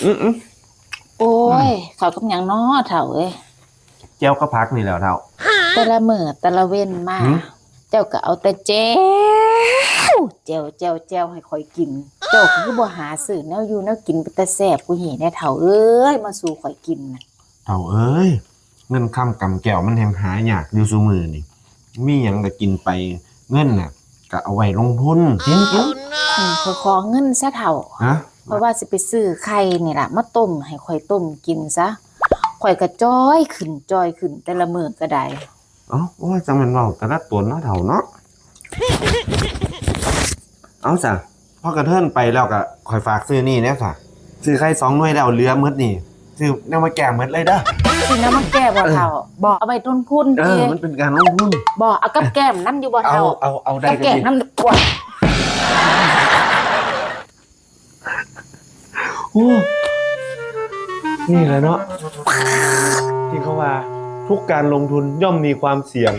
ອື ໂອ້ຍ ເຂົ້າກັບຫຍັງນໍເຖົ້າເອີຍ? ແຈ່ວກັບຜັກນີ້ແຫຼະເຖົ້າ. ແຕ່ລະມື້ແຕ່ລະເວັນມາ ຫື? ເຈົ້າກໍເອົາແຕ່ແຈ່ວ ແຈ່ວ ແຈ່ວ ແຈ່ວໃຫ້ຂ້ອຍກິນ. ເຈົ້າກໍຄືບໍ່ຫາຊື້ແນວຢູ່ແນວກິນເປັນຕາແຊບກວ່ານີ້ແດ່ເຖົ້າເອີຍ ມາສູ່ຂ້ອຍກິນນະ. ເຖົ້າເອີຍ ເງິນຄຳກຳແກ້ວມັນແຮ່ງຫາຍາກຢູ່ຊຸມື້ນີ້ ມີຫຍັງກໍກິນໄປ ເງິນນະກໍເອົາໄວ້ລົງທຶນ ກິນ ກິນ. ອືມ ຂ້ອຍຂໍເງິນຊະເຖົ້າ. ຮະ? ຂ້ອຍວ່າຊິໄປຊື້ໄຂ່ນີ້ລະ ມາຕົ້ມໃຫ້ຂ້ອຍຕົ້ມກິນຊະ ຂ້ອຍກໍຈ່ອຍຂຶ້ນຈ່ອຍຂຶ້ນແຕ່ລະມື້ກໍໄດ້. ເອົ້າ ໂອ້ຍ ຈັ່ງແມ່ນເວົ້າແຕ່ລະຕົນເນາະເຖົ້າເນາະ. ເອົາຊະ ພໍກະເທີນໄປແລ້ວກະຂ້ອຍຝາກຊື້ນີ້ແດ່ຊະ ຊື້ໄຂ່ສອງໜ່ວຍແລ້ວເຫຼືອໝົດນີ້ ຊື້ແນວມາແກ້ໝົດເລີຍເດີ. ຊື້ແນວມາແກ້ບໍ່ເຖົ້າ? ເອີ ບໍ່ ເອົາໄປລົງທຶນ. ເອີ ມັນເປັນການລົງທຶນ. ບໍ່ ເອົາກັບແກ້ມນຳຢູ່ບໍ່ເຖົ້າ? ເອົາ ເອົາ ເອົາໄດ້. ກັບແກ້ມນຳກວ່າ. ໂອ້ ນີ້ແຫຼະເນາະ ທີ່ເຂົາວ່າ ທຸກການລົງທຶນຍ່ອມມີຄວາມສ່ຽງ.